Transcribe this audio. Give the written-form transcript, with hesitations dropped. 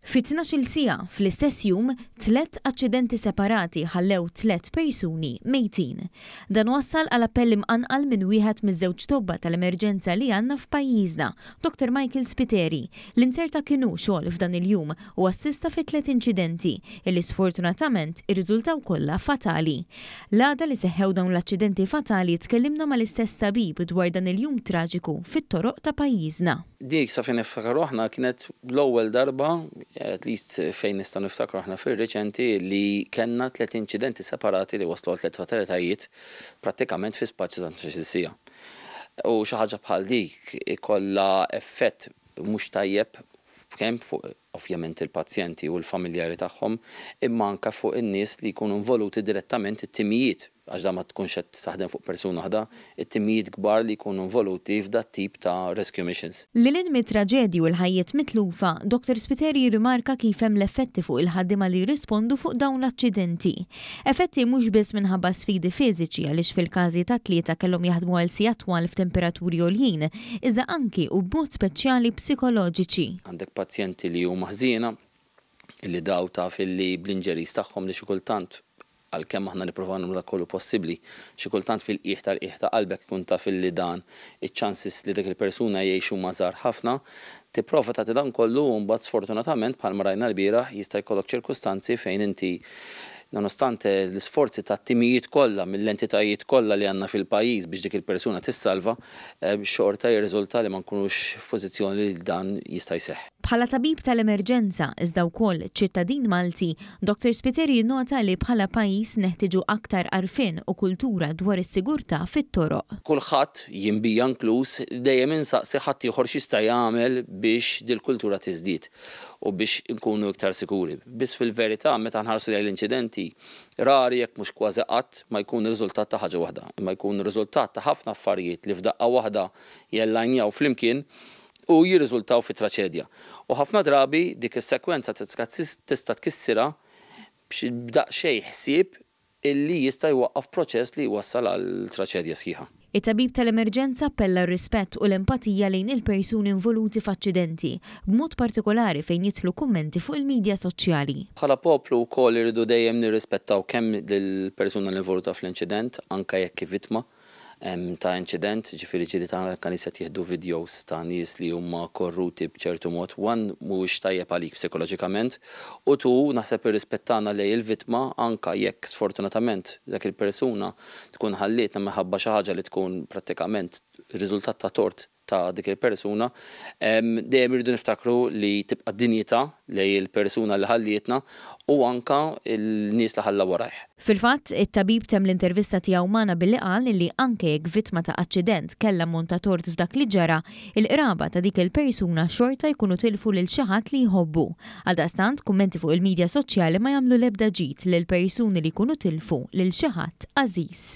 Fi 12-il siegħa, fl-istess jum, tlett aċċidenti separati ħallew tlett persuni mejtin. Dan wassal għal appell imqanqal minn wieħed miż-żewġ tobba tal-emerġenza li għandna f'pajjiżna, Dr Michael Spiteri, li nzerta kien hu xogħol f'dan il-jum u assista fi tlett inċidenti, illi sfortunatament irriżultaw kollha fatali. L-għada li seħħew dawn l-aċċidenti fatali tkellimna mal-istess tabib dwar dan il-jum traġiku fit-toroq ta' pajjiżna. Dik sa fejn niftakru aħna kienet l-ewwel darba, at least fejn nistgħu niftakru aħna fir-riċenti, li kellna tlett inċidenti separati li wasslu għal tlett fatalitajiet prattikament fi spazju ta' 12-il siegħa. U xi ħaġa bħal dik ikollha effett mhux tajjeb kemm fuq ovvjament il-pazjenti u l-familjari tagħhom imma anke fuq in-nies li jkunu involuti direttament, it-timijiet għax dan ma tkunx qed taħdem fuq persuna waħda, it-timijiet kbar li jkunu involuti f'dat-tip ta' rescue missions. Lil hinn mit-traġedji u l-ħajjiet mitlufa, Dottor Spiteri jirrimarka kif hemm l-effetti fuq il-ħaddiema li jirrispondu fuq dawn l-aċċidenti. Effetti mhux biss minħabba sfidi fiżiċi għaliex fil-każi tat-Tlieta kellhom jaħdmu għal sigħat twal f'temperaturi għoljin, iżda anki u b'mod speċjali psikoloġiċi. Għandek pazjenti li huma ħżiena, illi daw taf illi bl-injuries tagħhom li xi kultant għalkemm aħna nippruvaw nagħmlu dak kollu possibbli, xi kultant fil-qiegħ tal-qiegħ ta' qalbek ikun taf illi dan iċ-chances li dik il-persuna jgħix huma żgħar ħafna, tipprova tagħti dan kollu u mbagħad sfortunatament bħalma rajna lbieraħ jista' jkollok ċirkustanzi fejn inti nonostante l-isforzi tat-timijiet kollha mill-entitajiet kollha li għandna fil-pajjiż biex dik il-persuna tissalva, xorta jirriżulta li ma nkunux f'pożizzjoni li dan jista' jseħħ. Bħala tabib tal-emerġenza, iżda wkoll ċittadin Malti, Dottor Spiteri jinnota li bħala pajjiż neħtieġu aktar għarfien u kultura dwar is-sigurtà fit-toroq. Kulħadd, jien bija inkluż, dejjem insaqsi ħaddieħor x'jista' jagħmel biex dil-kultura tiżdied u biex inkunu iktar sikuri. Biss fil-verità meta nħarsu lejn l-inċidenti, rari jekk mhux kważi qatt ma jkun riżultat ta' ħaġa waħda, imma jkun riżultat ta' ħafna affarijiet li f'daqqa waħda jallajnjaw flimkien u jirriżultaw fi traċedja. U ħafna drabi dik is-sekwenza tista' tkissirha b'daqsxejn ħsieb illi jista' jwaqqaf proċess li jwassal għal traċedja sħiħa. It-tabib tal-emerġenza appella r-rispett u l-empatija lejn il-persuni involuti f'aċċidenti, b'mod partikolari fejn jidħlu kummenti fuq il-midja soċjali. Bħala poplu wkoll irridu dejjem nirrispettaw kemm lill-persuna li involuta fl-inċident, anke jekk hi vittma, ta' inċident, ġifieri ġieli tara anke nies qed jieħdu videos ta' nies li huma korruti b'ċertu mod, one mhuwiex tajjeb għalik psikoloġikament u two naħseb ir-rispett tagħna lejn il-vittma anke jekk sfortunatament dak il-persuna tkun ħallietna minħabba xi ħaġa li tkun prattikament riżultat ta' tort ta' dik il-persuna, dejjem irridu niftakru li tibqa' dinjità lejn il-persuna li ħallietna u anke l-nies li ħalla warajh. Fil-fatt, it-tabib temm l-intervista tiegħu magħna billi qal li anke jekk vittma ta' aċċident kellha ammont ta' tort f'dak li ġara, il-qraba ta' dik il-persuna xorta jkunu tilfu lil xi ħadd li jħobbu. Għaldaqstant, kummenti fuq il-midja soċjali ma jagħmlu l-ebda ġid lill-persuni li jkunu tilfu lil xi ħadd għażiż.